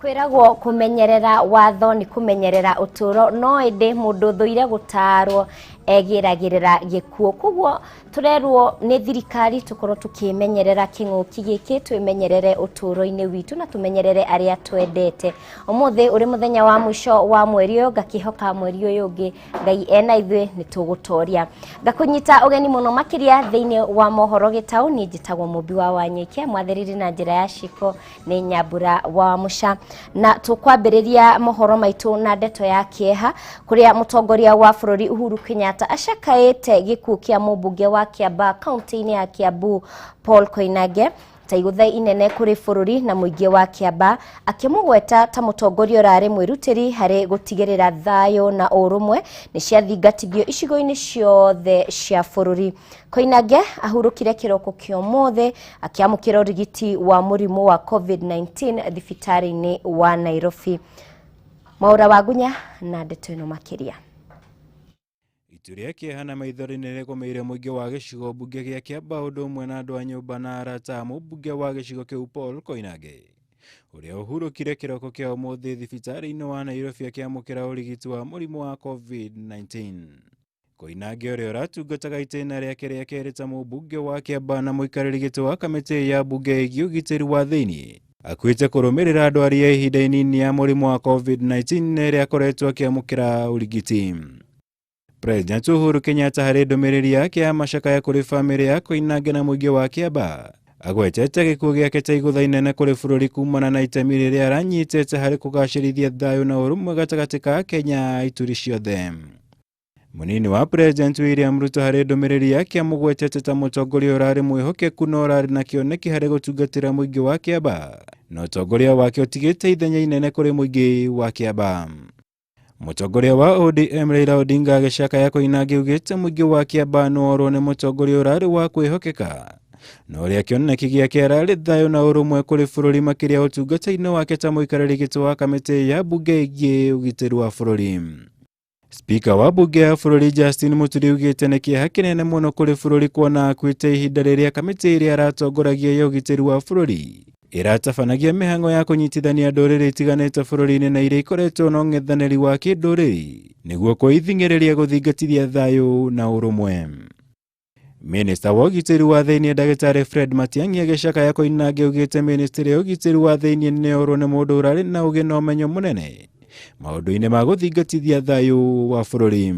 Kwĩragwo kũmenyerera watho nĩ kũmenyerera ũtũũro, no ĩndĩ mũndũ ũthũire gũtaarwo egĩragĩrĩra gĩkuũ. Koguo tũrerwo nĩ thirikari tũkorwo tũkĩmenyerera kĩng'ũki gĩkĩ, twĩmenyerere ũtũũro-inĩ witũ na tũmenyerere arĩa twendete. Ũmũthĩ ũrĩ mũthenya wa mũico wa mweri ũyũ, ngakĩhoka mweri ũyũ ũngĩ Ngai ena ithuĩ nĩ tũgũtoria. Ngakũnyita ũgeni mũno makĩria thĩinĩ wa mohoro gĩtaũ. Niĩ njĩtagwo Mũmbi wa Wanyike, mwathĩrĩri na njĩra ya ciko nĩ Nyambura wa Mũca, na tũkwambĩrĩria mohoro maitũ na ndeto ya kĩeha kũrĩa mũtongoria wa bũrũri Uhuru Kenyatta acakaĩte gĩkuũ kĩa mũmbunge wa Kiambaa kaunti-inĩ ya Kiambu Paul Koinange ta igũtha inene kũrĩ bũrũri na mũingĩ wa Kiambaa, akĩmũgweta ta mũtongoria ũrarĩ mwĩrutĩri harĩ gũtigĩrĩra thayũ na ũrũmwe nĩ ciathingatithio icigo-inĩ ciothe cia bũrũri. Koinange ahurũkire kĩroko kĩa ũmũthĩ akĩamũkĩra ũrigiti wa mũrimũ wa COVID-19 thibitarĩ-inĩ wa Nairobi. Mwaũra wa Ngunya na ndeto ĩno makĩria. Itu rĩa kĩeha na maithori nĩ rĩgũmĩire mũingĩ wa gĩcigo mbunge gĩa Kiambaa ũndũ ũmwe na andũ a nyũmba na arata a mũmbunge wa gĩcigo kĩu Paul Koinange, ũrĩa ũhurũkire kĩroko kĩa ũmũthĩ thibitarĩ-inĩ wa Nairobi akĩamũkĩra ũrigiti wa mũrimũ wa COVID-19. Koinange ũrĩa ũratungataga itĩna rĩake rĩa kerĩ ta mũmbunge wa Kiambaa na mũikarĩri gĩtĩ wa kamĩtĩ ya mbunge ĩgiĩ ũgitĩri wa thĩinĩ, akuĩte kũrũmĩrĩra ndwari ya ihinda inini ya mũrimũ wa COVID-19 ĩrĩa akoretwo akĩamũkĩra ũrigiti. President Uhuru Kenyatta harĩ ndũmĩrĩri yake ya macakaya kũrĩ bamĩrĩ ya Koinange na mũingĩ wa Kiambaa, agwetete gĩkuũ gĩake ta igũtha inene kũrĩ bũrũri kumana na itemi rĩrĩa aranyitĩte harĩ kũgacĩrithia thayũ na ũrũmwe gatagatĩ ka Kenya ituri ciothe. Mũnini wa President William Ruto harĩ ndũmĩrĩri yake amũgwetete ta mũtongoria ũrarĩ mwĩhokeku na ũrarĩ na kĩoneki harĩ gũtungatĩra mũingĩ wa Kiambaa, na ũtongoria wake ũtigĩte ithenya inene kũrĩ mũingĩ wa Kiambaa. Mũtongoria wa ODM Raila Odinga agĩcakaya Koinange augĩte mũingĩ wa Kiambaa nĩworwo nĩ mũtongoria ũrarĩ wa kwĩhokeka na ũrĩa kĩoneki gĩake ararĩ thayũ na ũrũmwe kũrĩ bũrũri makĩria ũtungata-inĩ wake ta mũikarĩri gĩtĩ wa kamĩtĩ ya mbunge ĩgiĩ ũgitĩri wa bũrũri. Spika wa mbunge ya bũrũri Justin Muturi augĩte nĩ kĩeha kĩnene mũno kũrĩ bũrũri kuona akuĩte ihinda rĩrĩa kamĩtĩ ĩrĩa aratongoragia ya ũgitĩri wa bũrũri ĩratabanagia mĩhang'o ya kũnyitithania ndũrĩrĩ itiganĩte bũrũri-inĩ na iria ikoretwo na ũng'ethanĩri wa kĩndũrĩrĩ nĩguo kwĩithing'ĩrĩria gũthingatithia thayũ na ũrũmwe. Minista wa ũgitĩri wa thĩinĩ ndagĩtarĩ Fred Matiang'i agĩcakaya Koinange augĩte ministry ya ũgitĩri wa thĩinĩ nĩyorwo nĩ mũndũ ũrarĩ na ũgĩ na ũmenyo mũnene maũndũ-inĩ ma gũthingatithia thayũ wa bũrũri.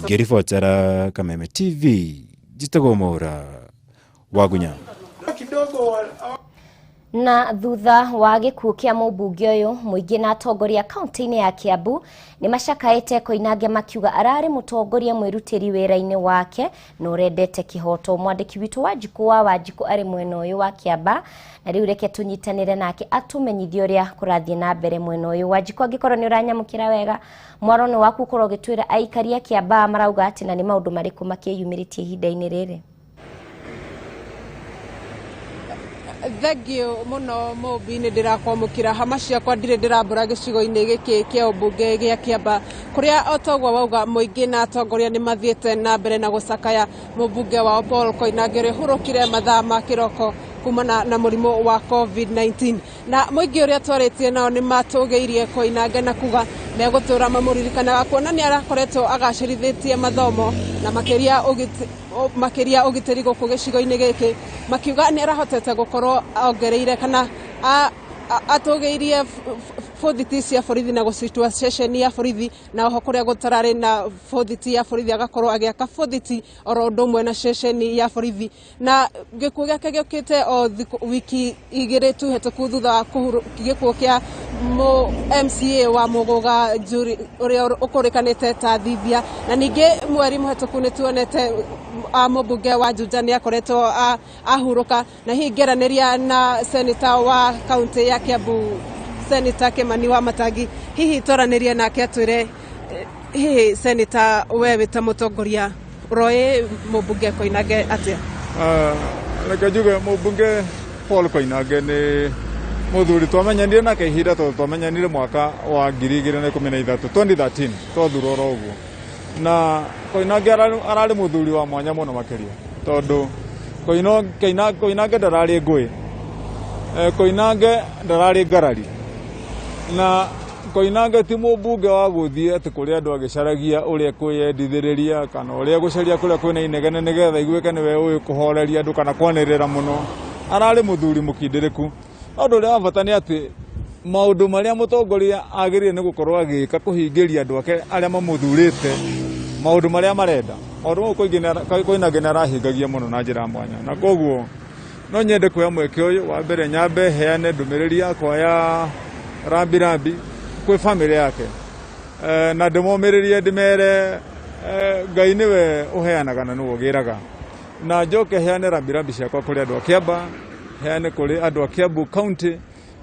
Ngĩribotera Kameme TV, njĩtagwo Mwaũra wa Ngunya. Na thutha wa gĩkuũ kĩa mũmbunge ũyũ, mũingĩ na atongoria kaunti-inĩ ya Kiambu nĩ macakaĩte Koinange makiuga ararĩ mũtongoria mwĩrutĩri wĩra-inĩ wake na ũrendete kĩhoto. Mwandĩki witũ Wanjikũ wa Wanjikũ arĩ mwena ũyũ wa Kiambaa, na rĩu reke tũnyitanĩre nake atũmenyithie ũrĩa kũrathiĩ na mbere mwena ũyũ. Wanjikũ, angĩkorwo nĩ ũranyamũkĩra wega, mwaro nĩ waku ũkorwo ũgĩtwĩra aikari a Kiambaa marauga atĩ na nĩ maũndũ marĩkũ makĩyumĩrĩtie ihinda-inĩ rĩrĩ. Thengio mũno Mũmbi, nĩ ndĩrakwamũkĩra hama ciakwa ndirĩ ndĩrambũra gĩcigo-inĩ gĩkĩ kĩa ũmbunge gĩa Kiambaa, kũrĩa o toguo wauga mũingĩ na atongoria nĩ mathiĩte na mbere na gũcakaya mũmbunge wao Paul Koinange ũrĩa ũhurũkire mathaa ma kĩroko kumana na mũrimũ wa COVID-19. Na mũingĩ ũrĩa twarĩtie nao nĩ matũgĩirie Koinange na kuga megũtũra mamũririkanaga kuona nĩ arakoretwo agacĩrithĩtie mathomo na makĩria ũgitĩri gũkũ gĩcigo-inĩ gĩkĩ, makiuga nĩ arahotete gũkorwo ongereire kana atũgĩirie bũthiti cia borithi na gũcitua ceceni ya borithi, na oho kũrĩa gũtararĩ na bũthiti ya borithi agakorwo agĩaka bũthiti oro ũndũ ũmwe na ceceni ya borithi. Na gĩkuũ gĩake gĩũkĩte o wiki igĩrĩ tu hetũku thutha wa gĩkuũ kĩa MCA wa Mũgũga Njuri ũrĩa ũkũrĩkanĩte ta Thithia. Na ningĩ mweri mũhetũku nĩ tuonete mũmbunge wa Juja nĩ akoretwo ahurũka, na hihi ngĩaranĩria na seneta wa kaunti ya Kiambu Seneta Kimani wa Matangi, hihi twaranĩrie nake atwĩre, hihi seneta, we wĩ ta mũtongoria ũroĩ mũmbunge Koinange atĩa? Reke njuge mũmbunge Paul Koinange nĩ mũthuri twamenyanire nake ihinda tondũ twamenyanire mwaka wa 2013, 2013 twathurwo oro ũguo. Na Koinange ararĩ mũthuri wa mwanya mũno makĩria tondũ Koinange ndararĩ ngũĩ. Koinange ndararĩ ngarari na Koinange ti mũmbunge wa gũthiĩ atĩ kũrĩa andũ agĩcaragia ũrĩa kwĩyendithĩrĩria kana ũrĩa gũcaria kũrĩa kwĩna inegene nĩgetha iguĩke nĩwe ũĩ kũhoreria andũ kana kwanĩrĩra mũno. Ararĩ mũthuri mũkindĩrĩku. Ũndũ ũrĩa wa bata nĩ atĩ maũndũ marĩa mũtongoria agĩrĩire nĩ gũkorwo agĩka kũhingĩria andũ ake arĩa mamũthurĩte maũndũ marĩa marenda. Maũndũ mau Koinange nĩ arahingagia mũno na njĩra ya mwanya, na koguo no nyende kuoya mweke ũyũ wa mbere nyambe heane ndũmĩrĩri yakwa ya rambirambi kwĩ bamĩrĩ yake, na ndĩmomĩrĩrie ndĩmere Ngai nĩwe ũheanaga na nĩwe ũgĩraga, na njoke heane rambirambi ciakwa kũrĩ andũ a Kĩamba, heane kũrĩ andũ a Kiambu County,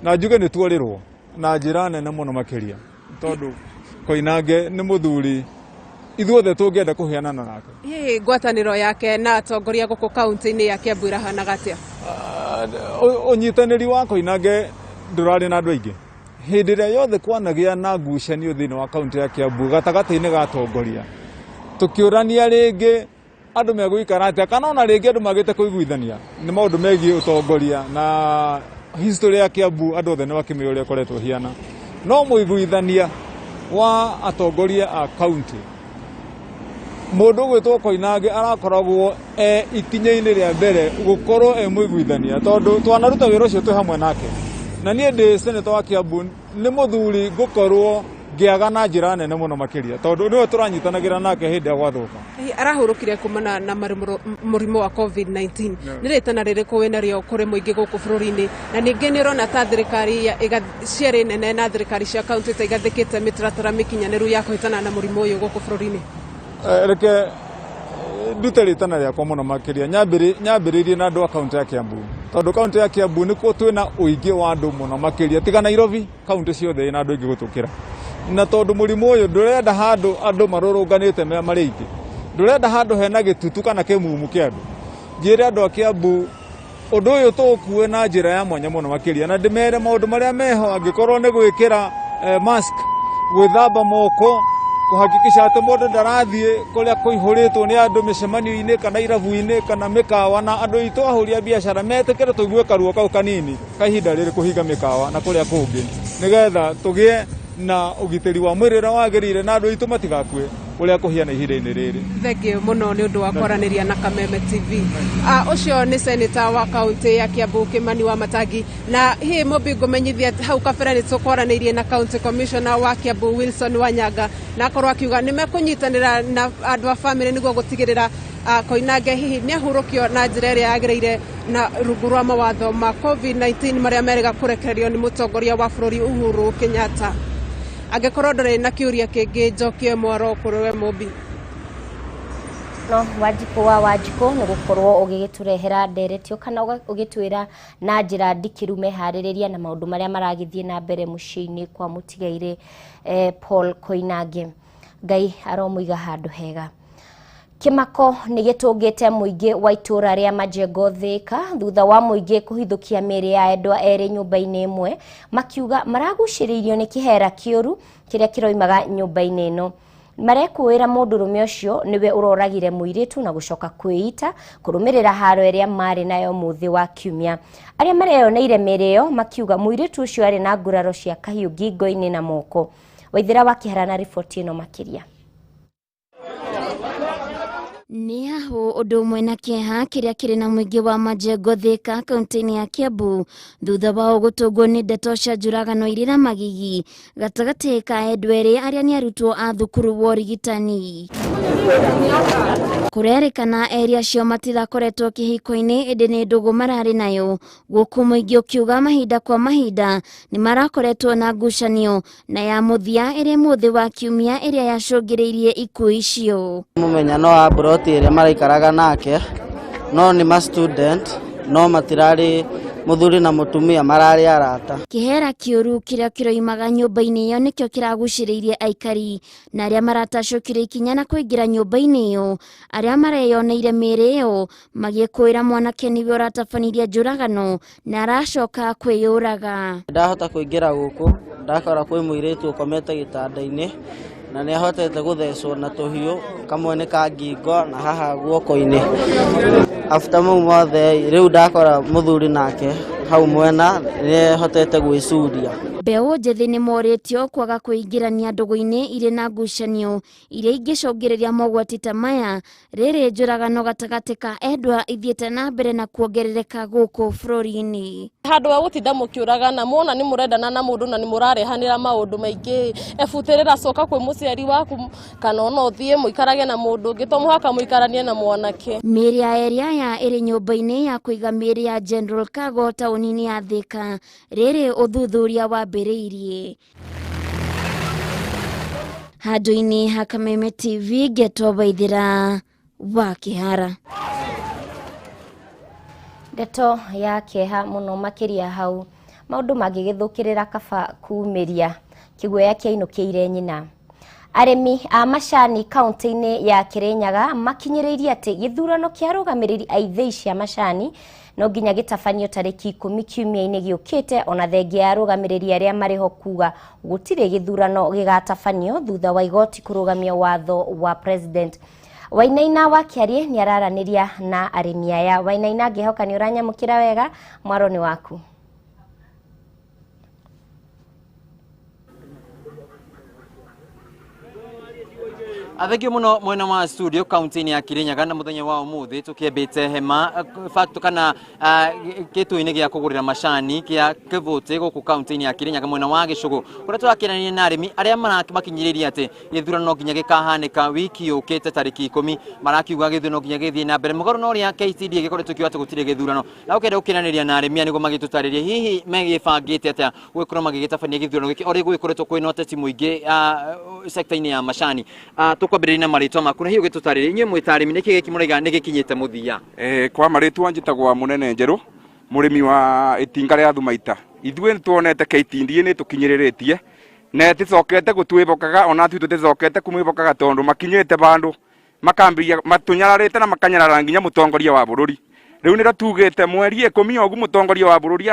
na njuge nĩ tuorĩrwo na njĩra nene mũno makĩria, tondũ Koinange nĩ mũthuri ithuothe tũngĩenda kũhianana nake. Hihi ngwatanĩro yake na atongoria gũkũ kaunti-inĩ ya Kiambu ĩrahanaga atĩa? Ũnyitanĩri wa Koinange ndũrarĩ na andũ aingĩ. Hĩndĩ ĩrĩa yothe kwanagĩa na ngucanio thĩinĩ wa kaunti ya Kiambu gatagatĩ-inĩ ga atongoria, tũkĩũrania rĩngĩ andũ megũikara atĩa kana ona rĩngĩ andũ magĩte kũiguithania nĩ maũndũ megiĩ ũtongoria na history ya Kiambu andũ othe nĩ makĩmĩũĩ ũrĩa ĩkoretwo ĩhiana. No mũiguithania wa atongoria a kaunti mũndũ ũgwĩtwo Koinange arakoragwo e ikinya-inĩ rĩa mbere gũkorwo e mũiguithania, tondũ twanaruta wĩra ũcio twĩ hamwe nake. Na niĩ ndĩ senator wa Kiambu nĩ mũthuri ngũkorwo ngĩaga na njĩra nene mũno makĩria, tondũ nĩwe tũranyitanagĩra nake hĩndĩ ya gwathũka. Arahurũkire kumana na mũrimũ wa COVID-19. Nĩ rĩtana rĩrĩkũ wĩnarĩo kũrĩ mũingĩ gũkũ bũrũri-inĩ, na ningĩ nĩ ũrona ta thirikari ciarĩ nene na thirikari cia kaunti ta igathĩkĩte mĩtaratara mĩkinyanĩru ya kũhĩtana na mũrimũ ũyũ gũkũ bũrũri-inĩ? Reke ndute rĩtana rĩakwa mũno makĩria, nyambĩrĩirie na andũ a kaunti ya Kiambu, tondũ kaunti ya Kiambu nĩkuo twĩna ũingĩ wa andũ mũno makĩria, tiga Nairobi kaunti ciothe ĩna andũ aingĩ gũtũkĩra. Na tondũ mũrimũ ũyũ ndũrenda handũ andũ marũrũnganĩte marĩ aingĩ, ndũrenda handũ hena gĩtutu kana kĩmumu kĩa andũ. Njĩre andũ a Kiambu ũndũ ũyũ tũũkue na njĩra ya mwanya mũno makĩria, na ndĩmere maũndũ marĩa meho, angĩkorwo nĩ gwĩkĩra mask, gwĩthamba moko, kũhakikisha atĩ mũndũ ndarathiĩ kũrĩa kũihũrĩtwo nĩ andũ mĩcemanio-inĩ kana irabu-inĩ kana mĩkawa, na andũ aitũ ahũri a biacara metĩkĩre tũigue karuo kau kanini ka ihinda rĩrĩ kũhinga mĩkawa na kũrĩa kũngĩ, nĩgetha tũgĩe na ũgitĩri wa mwĩrĩ ũrĩa wagĩrĩire na andũ aitũ matigakue ũrĩa kũhiana ihinda-inĩ rĩrĩ. Thengiũ mũno nĩ ũndũ wa kwaranĩria na Kameme TV. Ũcio nĩ senator wa kaunti ya Kiambu Kimani wa Matangi, na hihi Mũmbi ngũmenyithia hau kabere nĩ tũkwaranĩirie na county commissioner wa Kiambu Wilson Wanyanga, na akorwo akiuga nĩ mekũnyitanĩra na andũ a bamĩrĩ nĩguo gũtigĩrĩra Koinange hihi nĩ ahurũkio na njĩra ĩrĩa yagĩrĩire na rungu rwa mawatho ma COVID-19 marĩa merĩga kũrekererio nĩ mũtongoria wa bũrũri Uhuru Kenyatta. Angĩkorwo ndũrĩ na kĩũria kĩngĩ, njokie mwaro kũrĩ we Mũmbi. No Wanjikũ wa Wanjikũ nĩ gũkorwo ũgĩgĩtũrehera nderetio kana ũgĩtwĩra na njĩra ndikĩru meharĩrĩria na maũndũ marĩa maragĩthiĩ na mbere mũciĩ-inĩ kwa mũtigairĩ Paul Koinange. Ngai aromũiga handũ hega. Kĩmako nĩ gĩtũngĩte mũingĩ wa itũũra rĩa Majengo Thika thutha wa mũingĩ kũhithũkia mĩĩrĩ ya endwa erĩ nyũmba-inĩ ĩmwe, makiuga maragucĩrĩirio nĩ kĩhera kĩũru kĩrĩa kĩroimaga nyũmba-inĩ ĩno. Marekũĩra mũndũrũme ũcio nĩwe ũroragire mũirĩtu na gũcoka kwĩita kũrũmĩrĩra haro ĩrĩa marĩ nayo mũthĩ wa kiumia. Arĩa mareyoneire mĩĩrĩ ĩyo makiuga mũirĩtu ũcio arĩ na nguraro cia kahiũ ngingo-inĩ na moko. Waithĩra wa Kĩhara na riboti ĩno makĩria. Nĩ hahũ ũndũ ũmwe na kĩeha kĩrĩa kĩrĩ na mũingĩ wa Majengo Thika kaunti-inĩ ya Kiambu thutha wao gũtũngwo nĩ ndeto cia njũragano irĩ na magigi gatagatĩ ka endwa erĩ arĩa nĩ arutwo a thukuru wa ũrigitani. Kũrerĩkana erĩ acio matirakoretwo kĩhiko-inĩ ĩndĩ nĩ ndũgũ mararĩ nayo, gũkũ mũingĩ ũkiuga mahinda kwa mahinda nĩ marakoretwo na ngucanio na ya mũthia ĩrĩ mũthĩ wa kiumia ĩrĩa yacũngĩrĩirie ikuũ icio. Mũmenya no wa mburoti ĩrĩa maraikaraga nake, no nĩ ma student, no matirarĩ mũthuri na mũtumia, mararĩ arata. Kĩhera kĩũru kĩrĩa kĩroimaga nyũmba-inĩ ĩyo nĩkĩo kĩragucĩrĩirie aikari na arĩa maratacũkire ikinya na kũingĩra nyũmba-inĩ ĩyo. Arĩa mareyoneire mĩĩrĩ ĩyo magĩkũĩra mwanake nĩwe ũratabanirie njũragano na aracoka kwĩyũraga. Ndahota kũingĩra gũkũ, ndakora kwĩ mũirĩtu ũkomete gĩtanda-inĩ na nĩ ahotete gũthecwo na tũhiũ kamwe nĩ ka ngingo na haha guoko-inĩ. After mau mothe rĩu ndakora mũthuri nake Hau mwena nĩhotete gwĩcuria. Mbeũ njĩthĩ nĩ morĩtio kwaga kwĩingĩrania ndũgũ-inĩ irĩ na ngucanio iria ingĩcũngĩrĩria mogwati ta maya rĩrĩ njũragano gatagatĩ ka endwa ithiĩte na mbere na kuongerereka gũkũ bũrũri-inĩ. Handũ wa gũtinda mũkĩũragana muona nĩ mũrendana na mũndũ na nĩ mũrarehanĩra maũndũ maingĩ, ebutĩrĩra coka kwĩ mũciari waku kana ona ũthiĩ mũikarage na mũndũ ũngĩ, to mũhaka mũikaranie na mwanake. Mĩĩrĩ ya erĩ aya ĩrĩ nyũmba-inĩ ya kũiga mĩĩrĩ ya General Cargo taũni-inĩ ya Thika rĩrĩ ũthuthuria wambĩrĩirie. Handũ-inĩ ha Kameme TV ngetwo Waithĩra wa Kĩhara. Ndeto ya kĩeha mũno makĩria hau maũndũ mangĩgĩthũkĩrĩra kaba kumĩria kĩguoya kĩainũkĩire nyina. Arĩmi a macani kaunti-inĩ ya Kirinyaga makinyĩrĩirie atĩ gĩthurano kĩa arũgamĩrĩri a ithĩi cia macani no nginya gĩtabanio tarĩki 10 kiumia-inĩ gĩũkĩte, ona thengia ya arũgamĩrĩri arĩa marĩ ho kuga gũtirĩ gĩthurano gĩgatabanio thutha wa igoti kũrũgamia watho wa president. Wainaina wa Kĩarie nĩ araranĩria na arĩmi aya. Wainaina, ngĩhoka nĩ ũranyamũkĩra wega, mwaro nĩ waku. Athengio muno mwena wa studio kaunti-inĩ ya Kirinyaga na muthenya wa umuthi tukiambite hema fact kana gĩtũ-inĩ gĩa kũgũrĩra macani kĩa Kĩvũtĩ gũkũ kaunti-inĩ ya Kirinyaga mwena wa Gĩcũgũ kũrĩa tũrakĩrania na arĩmi arĩa makinyĩrĩirie atĩ gĩthurano no nginya gĩkahanĩka wiki yũkĩte tarĩki 10. Marakiuga gĩthurano no nginya gĩthiĩ na mbere mũgarũ na ũrĩa KTDA gĩkoretwo ĩkiuga atĩ gũtirĩ gĩthurano, na ũkenda gũkĩranĩria na arĩmi aya nĩguo magĩtũtarĩrie hihi megĩbangĩte atĩa gũgĩkorwo magĩgĩtabania gĩthurano gĩkĩ orĩ gũgĩkoretwo kwĩna ũteti mũingĩ sekta-inĩ ya macani. Tukwambĩrĩria na marĩtwa maku na hihi ũgĩtũtarĩrie inyuĩ mwĩ ta arĩmi nĩkĩ gĩkĩ mũraiga nĩ gĩkinyĩte mũthia? Kwa marĩtwa njĩtagwo Mũnene Njerũ, mũrĩmi wa itinga rĩa Thumaita. Ithuĩ nĩtuonete KTDA nĩ tũkinyĩrĩrĩtie na ĩtĩcokete gũtwĩbokaga ona ithuĩ tũticokete kũmwĩbokaga tondũ makinyĩte bandũ makambĩrĩria matũnyararĩte na makanyarara nginya mũtongoria wa bũrũri. Rĩu nĩrĩo tugĩte mweri 10 ũguo mũtongoria wa bũrũri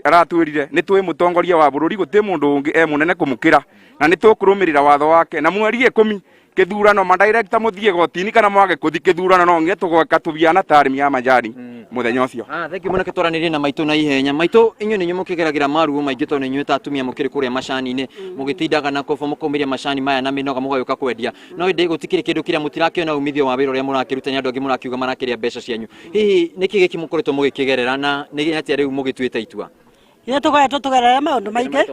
aratwĩrire nĩ twĩ mũtongoria wa bũrũri gũtirĩ mũndũ ũngĩ e mũnene kũmũkĩra na nĩ tũkũrũmĩrĩra watho wake, na mweri 10 kĩthurano madirector mũthiĩ gotini kana mwage kũthi kĩthurano no nginya tũgoka tũbiana ta arĩmi a majani mũthenya ũcio. Thank you mũno, twaranĩrie na maitũ na ihenya. Maitũ, inyuĩ nĩ inyuĩ mũkĩgeragĩra maruo maingĩ tondũ inyuĩ ta atumia mũkĩrĩ kũrĩa macani-inĩ mũgĩtindaga na kobo mũkaumĩria macani maya na mĩnoga mũgagĩũka kwendia, no ĩndĩ gũtikĩrĩ kĩndũ kĩrĩa mũtirakĩona umithio wa wĩra ũrĩa mũrakĩruta nĩ andũ angĩ mũrakiuga marakĩrĩa mbeca cianyu. Hihi nĩkĩ gĩkĩ mũkoretwo mũgĩkĩgerera na nĩ atĩa rĩu mũgĩtuĩte itua? Ithuĩ tũkoretwo tũgerere maũndũ maingĩ.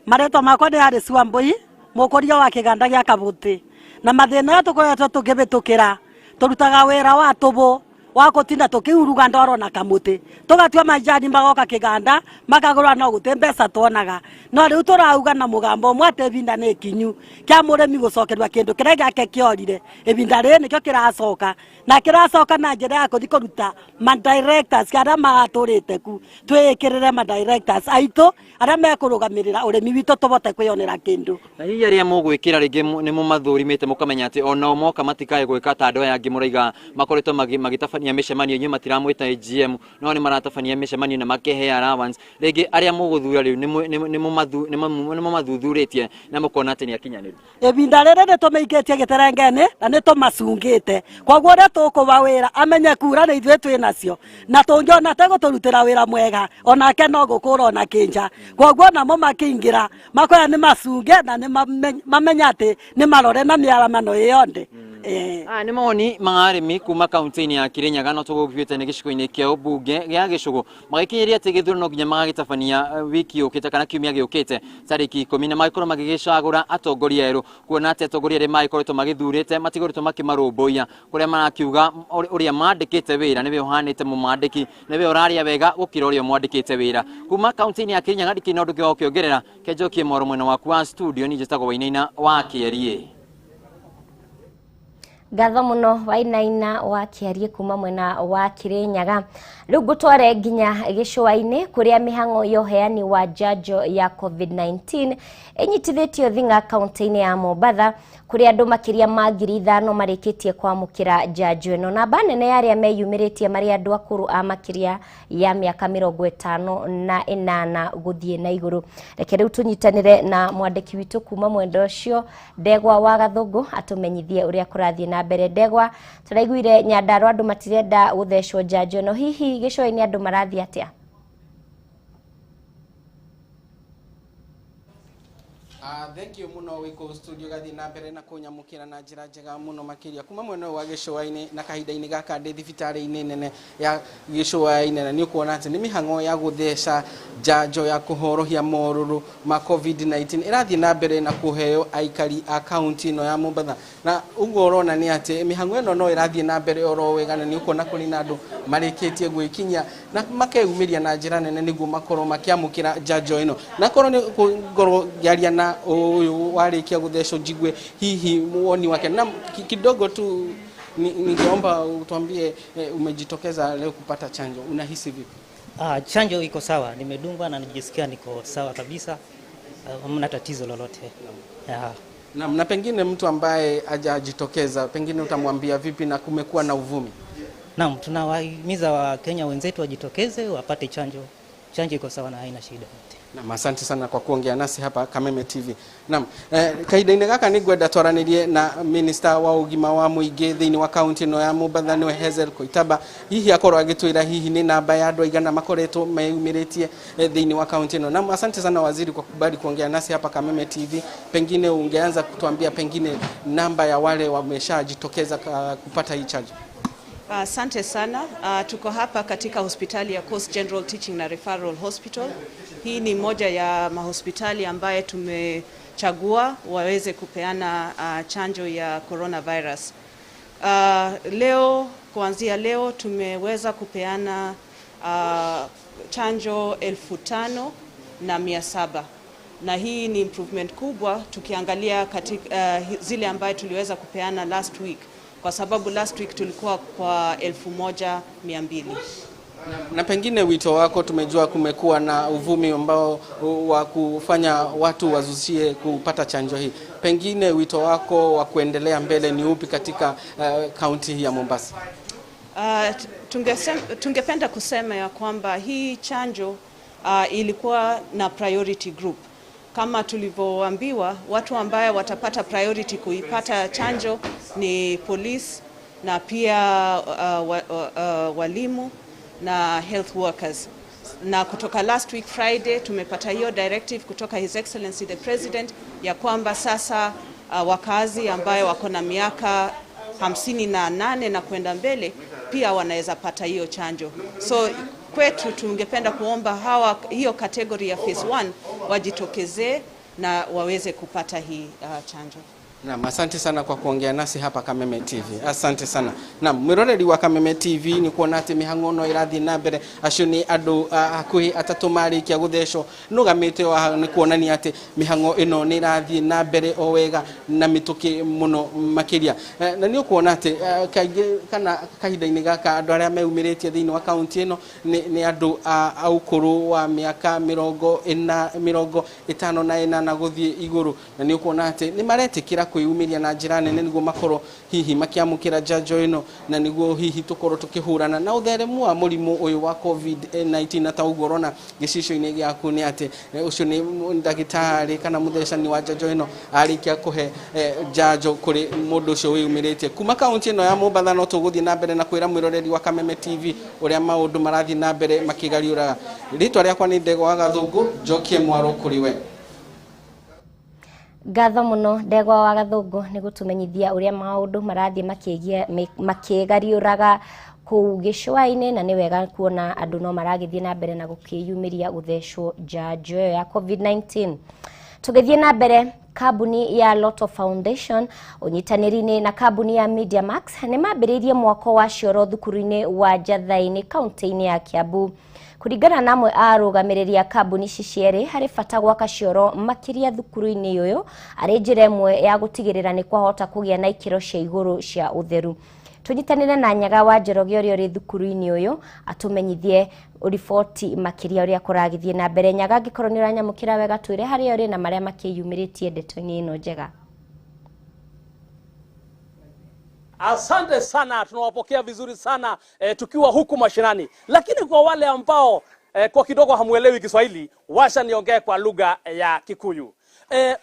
Marĩtwa makwa nĩ Alice Wambui, mũkũria wa kĩganda gĩa Kabũtĩ, na mathĩna aya tũkoretwo tũkĩhĩtũkĩra tũrutaga wĩra wa tũbũ wa gũtinda tũkĩuruga ndoro na kamũtĩ, tũgatua majani magoka kĩganda makagũra no gũtĩ mbeca tuonaga. No rĩu tũrauga na mũgambo ũmwe atĩ ibinda nĩ ikinyu kĩa mũrĩmi gũcokerwa kĩndũ kĩrĩa gĩake kĩorire. Ibinda rĩrĩ nĩkĩo kĩracoka, na kĩracoka na njĩra ya kũthi kũruta madirectors arĩa maratũrĩte ku, twĩĩkĩrĩre madirectors aitũ arĩa mekũrũgamĩrĩra ũrĩmi witũ tũbote kwĩyonera kĩndũ. Na hihi arĩa mũgwĩkĩra rĩngĩ nĩ mũmathũrimĩte mũkamenya atĩ onao moka matikae gwĩka ta andũ aya angĩ mũraiga makoretwo magĩtabania mĩcemanio, inyuĩ matiramwĩta AGM no nĩ maratabania mĩcemanio na makehe allowance. Rĩngĩ arĩa mũgũthura rĩu nĩ mũmathuthurĩtie na mũkona atĩ nĩ akinyanĩru? Ibinda rĩrĩ nĩ tũmĩikĩtie gĩterengene na nĩ tũmacungĩte, koguo ũrĩa tũkũba wĩra amenye kura nĩ ithuĩ twĩ nacio, na tũngĩona tegũtũrutĩra wĩra mwega onake no gũkũra ona kĩnja. Koguo namo makĩingĩra makoya nĩ macunge na nĩ mamenye atĩ nĩ marore na mĩaramano ĩyonthe. Nĩ mawoni ma arĩmi kuma kaunti-inĩ ya Kirinyaga no tũgũkiuĩte nĩ gĩcigo-inĩ kĩa ũmbunge gĩa Gĩcũgũ magĩkinyĩria atĩ gĩthurano no nginya magagĩtabania wiki yũkĩte kana kiumia gĩũkĩte tarĩki 10 na magĩkorwo magĩgĩcagũra atongoria erũ, kuona atĩ atongoria arĩa magĩkoretwo magĩthurĩte matigoretwo makĩmarũmbũiya, kũrĩa marakiuga ũrĩa mandĩkĩte wĩra nĩwe ũhanĩte mũmandĩki, nĩwe ũrarĩa wega gũkĩra ũrĩa mwandĩkĩte wĩra. Kuma kaunti-inĩ ya Kirinyaga ndikĩrĩ na ũndũ ũngĩ wa gũkĩongerera, kenjokie mwaro mwena waku wa studio, niĩ njĩtagwo Wainaina wa Kĩarie. Ngatho mũno Wainaina wa Kĩarie kuma mwena wa Kirinyaga. Rĩu ngũtware nginya gĩcũa-inĩ kũrĩa mĩhang'o ya ũheani wa njanjo ya COVID-19 ĩnyitithĩtio thing'a kaunti-inĩ ya Mombatha kũrĩa andũ makĩria ma 5,000 marĩkĩtie kwamũkĩra njanjo ĩno. Namba nene ya arĩa meyumĩrĩtie marĩ andũ akũrũ a makĩria ya mĩaka 58 gũthiĩ na igũrũ. Reke rĩu tũnyitanĩre na mwandĩki witũ kuma mwenda ũcio Ndegwa wa Gathũngũ atũmenyithie ũrĩa kũrathiĩ na mbere. Ndegwa, tũraiguire Nyandarua andũ matirenda gũthecwo njanjo ĩno, hihi gĩcũa-inĩ andũ marathiĩ atĩa? Thank you muno wĩ kũu studio gathiĩ na mbere na kũnyamũkĩra na njĩra njega mũno makĩria kuma mwena ũyũ wa gĩcũa-inĩ. Na kahinda-inĩ gaka ndĩ thibitarĩ-inĩ nene ya gĩcũa-inĩ, na nĩ ũkuona atĩ nĩ mĩhang'o ya gũtheca njanjo ya kũhorohia morũrũ ma COVID-19 ĩrathiĩ na mbere na kũheo aikari a kaunti ĩno ya Mombatha. Na ũguo ũrona nĩ atĩ mĩhang'o ĩno no ĩrathiĩ na mbere oro wega, na nĩ ũkuona kũrĩ na andũ marĩkĩtie gwĩkinyia na makeyumĩria na njĩra nene nĩguo makorwo makĩamũkĩra njanjo ĩno. Na korwo nĩ ngorwo ngĩaria na ũyũ warĩkia gũthecwo, njigue hihi woni wake na kidogo tu ningeomba utuambie, umejitokeza leo kupata chanjo, unahisi vipi? Chanjo iko sawa, nimedungwa na najisikia niko sawa kabisa, hamna tatizo lolote. Na pengine mtu ambaye hajajitokeza, pengine utamwambia vipi, na kumekuwa na uvumi? Naam, tunawahimiza Wakenya wenzetu wajitokeze wapate chanjo. Chanjo iko sawa na haina shida. Naam, asante sana kwa kuongea nasi hapa Kameme TV. Naam, kahinda-inĩ gaka nĩ ngwenda twaranĩrie na minister wa ũgima wa mũingĩ thĩinĩ wa kaunti ĩno ya Mombatha, nĩwe Hazel Koitaba, hihi akorwo agĩtwĩra hihi nĩ namba ya andũ aigana makoretwo meyumĩrĩtie thĩinĩ wa kaunti ĩno. Naam, asante sana waziri kwa kukubali kuongea nasi hapa Kameme TV. Pengine ungeanza kutuambia pengine namba ya wale wameshajitokeza kupata hii chanjo. Asante sana. Tuko hapa katika hospitali ya Coast General Teaching na Referral Hospital. Hii ni moja ya mahospitali ambaye tumechagua waweze kupeana chanjo ya coronavirus. Leo, kuanzia leo tumeweza kupeana chanjo 5,700, na hii ni improvement kubwa tukiangalia katika zile ambaye tuliweza kupeana last week, kwa sababu last week tulikuwa kwa 1,200. Na pengine wito wako, tumejua kumekuwa na uvumi ambao wa kufanya watu wazusie kupata chanjo hii. Pengine wito wako wa kuendelea mbele ni upi katika kaunti hii ya Mombasa? Tungependa kusema ya kwamba hii chanjo ilikuwa na priority group. Kama tulivyoambiwa, watu ambaye watapata priority kuipata chanjo ni police na pia walimu na health workers. Na kutoka last week Friday tumepata hiyo directive kutoka His Excellency the President ya kwamba sasa wakazi ambayo wako na miaka 58 na kwenda mbele pia wanaweza pata hiyo chanjo. So kwetu tungependa kuomba hawa hiyo category ya phase 1 wajitokezee na waweze kupata hii chanjo. Naam, asante sana kwa kuongea nasi hapa Kameme TV. Asante sana. Naam, mwiroreri wa Kameme TV, ni kuona ati mihango no irathi na mbere. Acio ni andu hakuhi atatu marikia guthecwo nugamite wa ni kuonania ati mihango ino ni irathi na mbere o wega na mituki muno makiria. Na ni ukuona ati kaingĩ kana kahinda-inĩ gaka andũ arĩa meyumĩrĩtie thĩinĩ wa kaunti ĩno nĩ andũ a ũkũrũ wa mĩaka 40, 58 gũthiĩ igũrũ, na nĩ ũkuona atĩ nĩ maretĩkĩra kwĩyumĩria na njĩra nene nĩguo makorwo hihi makĩamũkĩra njanjo ĩno, na nĩguo hihi tũkorwo tũkĩhũrana na ũtheremu wa mũrimũ ũyũ wa COVID-19. Na ta ũguo ũrona gĩcicio-inĩ gĩaku nĩ atĩ ũcio nĩ ndagĩtarĩ kana mũthecani wa njanjo ĩno arĩkia kũhe njanjo kũrĩ mũndũ ũcio wĩyumĩrĩtie kuma kaunti ĩno ya Mombatha. No tũgũthiĩ na mbere na kwĩra mwĩroreri wa Kameme TV ũrĩa maũndũ marathiĩ na mbere makĩgariũraga. Rĩtwa rĩakwa nĩ Ndegwa wa Gathũngũ, njokie mwaro kũrĩ we. Ngatho muno, Ndegwa wa Gathũngũ, nĩ gũtũmenyithia ũrĩa maũndũ marathiĩ makĩgariũraga kũu gĩcũa-inĩ. Na nĩ wega kuona andũ no maragĩthiĩ na mbere na gũkĩyumĩria gũthecwo njanjo ĩyo ya COVID-19. Tũgĩthiĩ na mbere, kambuni ya Lotto Foundation ũnyitanĩri-inĩ na kambuni ya Media Max nĩ mambĩrĩirie mwako wa cioro thukuru-inĩ wa Njathainĩ, kaunti-inĩ ya Kiambu. Kũringana na amwe a arũgamĩrĩri a kambuni ici cierĩ, harĩ bata gwaka cioro makĩria thukuru-inĩ ũyũ arĩ njĩra ĩmwe ya gũtigĩrĩra nĩ kwahota kũgĩa na ikĩro cia igũrũ cia ũtheru. Tũnyitanĩre na Nyaga wa Njoroge ũrĩa ũrĩ thukuru-inĩ ũyũ atũmenyithie riboti makĩria ũrĩa kũragĩthiĩ na mbere. Nyaga, angĩkorwo nĩ ũranyamũkĩra wega, twĩre harĩa ũrĩ na marĩa makĩyumĩrĩtie ndeto-inĩ ĩno njega. Asante sana, tunawapokea vizuri sana tukiwa huku mashinani. Lakini kwa wale ambao kwa kidogo hamuelewi Kiswahili, washa niongee kwa lugha ya Kikuyu.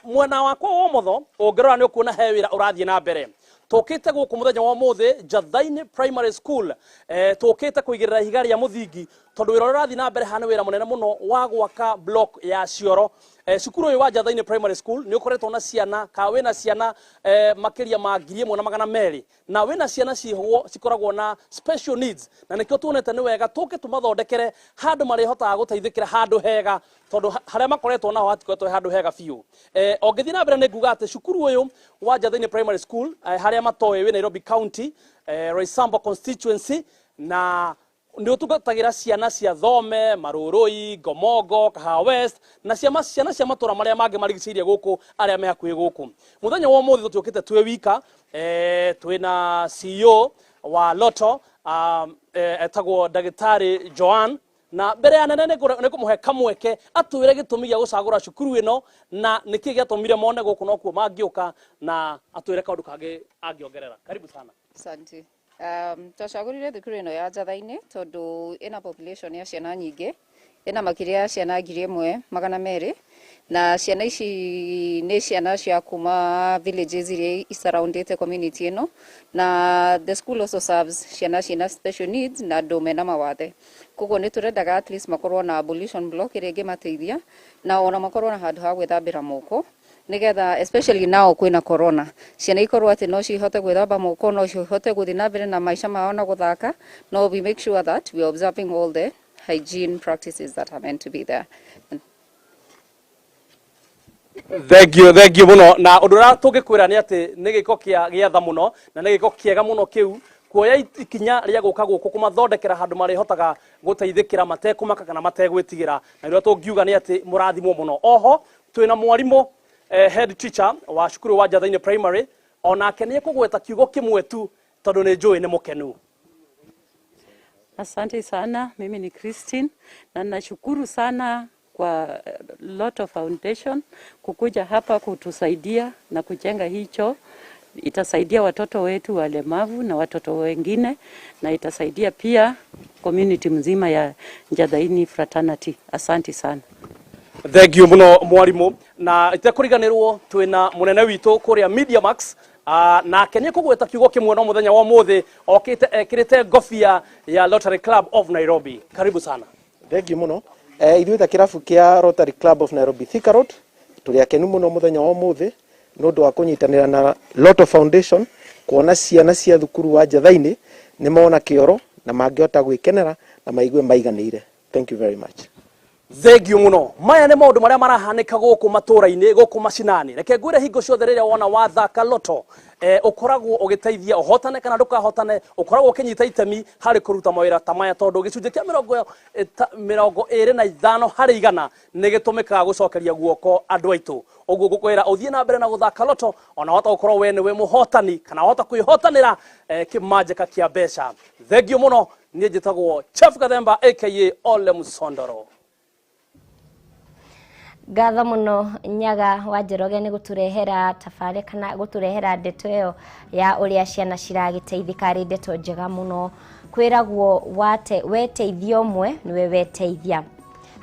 Mwena wakwa wa ũmotho ũngĩrora nĩ ũkuona he wĩra ũrathiĩ na mbere. Tũkĩte gũkũ mũthenya wa ũmũthĩ Njathainĩ Primary School, tũkĩte kũigĩrĩra ihiga rĩa mũthingi tondũ wĩra ũrĩa ũrathiĩ na mbere haha nĩ wĩra mũnene mũno wa gwaka block ya cioro. Cukuru ũyũ wa Njathainĩ Primary School nĩ ũkoretwo na ciana ka wĩna ciana makĩria ma 1200, na wĩna ciana cihwo cikoragwo na special needs, na nĩkĩo tuonete nĩ wega tũke tũmathondekere handũ marĩhotaga gũteithĩkĩra handũ hega, tondũ harĩa makoretwo naho hatikoretwo he handũ hega biũ. Ongĩthiĩ na mbere nĩ nguga atĩ cukuru ũyũ wa Njathainĩ Primary School, harĩa matoĩ, wĩ Nairobi County, Roysambu constituency, na nĩ ũtungatagĩra ciana cia Thome, Marũrũi, Ngomongo, Kahawa West na ciana cia matũra marĩa mangĩ marigicĩirie gũkũ arĩa me hakuhĩ gũkũ. Mũthenya wa ũmũthĩ tũtiũkĩte twĩ wika, twĩna CEO wa Lotto, etagwo Ndagĩtarĩ Joan, na mbere ya nene nĩ kũmũhe kamweke atwĩre gĩtũmi gĩa gũcagũra cukuru ĩno na nĩkĩ gĩatũmire mone gũkũ nokuo mangĩũka, na atwĩre kaũndũ kangĩ angĩongerera. Karibu sana. Asante. Twacagũrire thukuru ĩno ya Njatha-inĩ tondũ ĩna population ya ciana nyingĩ, ĩna makĩria ya ciana 1200, na ciana ici nĩ ciana cia kuma villages iria isurroundĩte community ĩno, na the school also serves ciana ciĩna special needs na andũ mena mawathe. Koguo nĩ tũrendaga at least makorwo na ablution block ĩrĩa ĩngĩmateithia, na ona makorwo na handũ ha gwĩthambĩra moko, nigetha especially now kwĩna corona, ciana ikorwo atĩ no cihote gwĩthamba moko, no cihote gũthiĩ na mbere na maica mao na gũthaka. No we make sure that we are observing all the hygiene practices that are meant to be there. Thank you, thank you muno. Na ũndũ ũrĩa tũngĩkwĩra nĩ atĩ nĩ gĩko kĩa gĩatha mũno na nĩ gĩko kĩega mũno kĩu kuoya ikinya rĩa gũka gũkũ kũmathondekera handũ marĩhotaga gũteithĩkĩra matekũmaka kana mategwĩtigĩra, na ũrĩa tũngiuga nĩ atĩ mũrathimwo mũno. Oho twĩna mwarimũ, head teacher wa cukuru wa Njathainĩ Primary, onake nĩ ekũgweta kiugo kĩmwe tu tondũ nĩ njũĩ nĩ mũkenu. Asante sana, mimi ni Christine na nashukuru sana kwa Lotto Foundation kukuja hapa kutusaidia na kujenga hicho. Itasaidia watoto wetu walemavu na watoto wengine, na itasaidia pia community mzima ya Njathaini Fraternity. Asante sana. Thank you muno mwarimu, na itekũriganĩrwo twĩna mũnene witũ kũrĩa Media Max, nake nĩ ekũgweta kiugo kĩmwe, no mũthenya wa ũmũthĩ okĩte ekĩrĩte ngobia ya Rotary Club of Nairobi. Karibu sana. Thank you muno. Ithuĩ ta kĩrabu kĩa Rotary Club of Nairobi Thika Road tũrĩ akenu mũno mũthenya wa ũmũthĩ nĩ ũndũ wa kũnyitanĩra na Lotto Foundation kuona ciana cia thukuru wa Njathainĩ nĩ mona kĩoro na mangĩhota gwĩkenera na maigue maiganĩire. Thank you very much. Thank you muno. Maya nĩ maũndũ marĩa marahanĩka gũkũ matũra-inĩ, gũkũ macinani. Reke ngwĩre, hingo ciothe rĩrĩa wona wathaka Lotto, ũkoragwo ũgĩteithia, ũhotane kana ndũkahotane, ũkoragwo ũkĩnyita itemi harĩ kũruta mawĩra ta maya, tondũ gĩcunjĩ kĩa 25% nĩ gĩtũmĩkaga gũcokeria guoko andũ aitũ. Ũguo ngũkwĩra ũthiĩ na mbere na gũthaka Lotto, ona wahota gũkorwo we nĩwe mũhotani kana wahota kwĩhotanĩra kĩmanjĩka kĩa mbeca. Thank you mũno. Niĩ njĩtagwo Chef Gathemba aka Ole Musondoro. Ngatho muno Nyaga wa Njoroge nĩ gũtũrehera tabarĩra kana gũtũrehera ndeto ĩyo ya ũrĩa ciana ciragĩteithĩka, arĩ ndeto njega mũno. Kwĩragwo wate weteithia ũmwe nĩwe weteithia.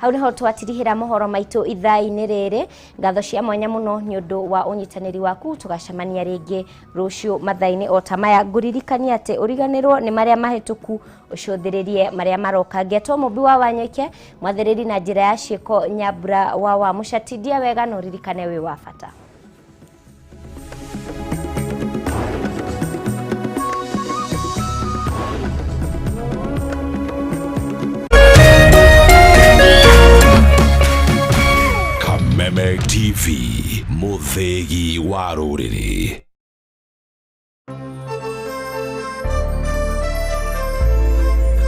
Hau niho twatirihĩra mohoro maitũ ithaa-inĩ rĩrĩ. Ngatho cia mwanya mũno nĩ ũndũ wa ũnyitanĩri waku. Tũgacemania rĩngĩ rũciũ mathaa-inĩ o ta maya. Ngũririkania atĩ ũriganĩrwo nĩ marĩa mahĩtũku, ũcũthĩrĩrie marĩa maroka. Ngetwo Mũmbi wa Wanyeke, mwathĩrĩri na njĩra ya ciĩko Nyambura wa Mũcatindia wega, na ũririkane wĩ wa bata. Kameme TV, mũthĩgi wa rũrĩrĩ.